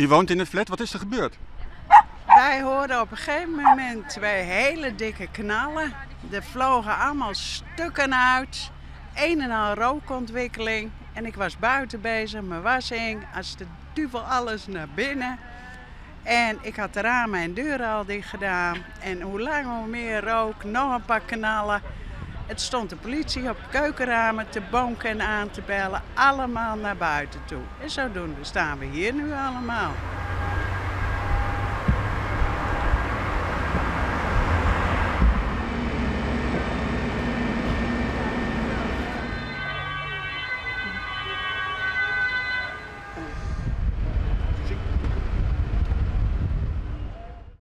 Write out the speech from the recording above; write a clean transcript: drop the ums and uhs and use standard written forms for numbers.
U woont in de flat, wat is der gebeurd? Wij hoorden op een gegeven moment twee hele dikke knallen. Er vlogen allemaal stukken uit. Een en al rookontwikkeling. En ik was buiten bezig, mijn was hing. Als de duvel alles naar binnen. En ik had de ramen en deuren al dicht gedaan. En hoe langer hoe meer rook, nog een paar knallen. Het stond de politie op keukenramen te bonken en aan te bellen. Allemaal naar buiten toe. En zodoende staan we hier nu allemaal.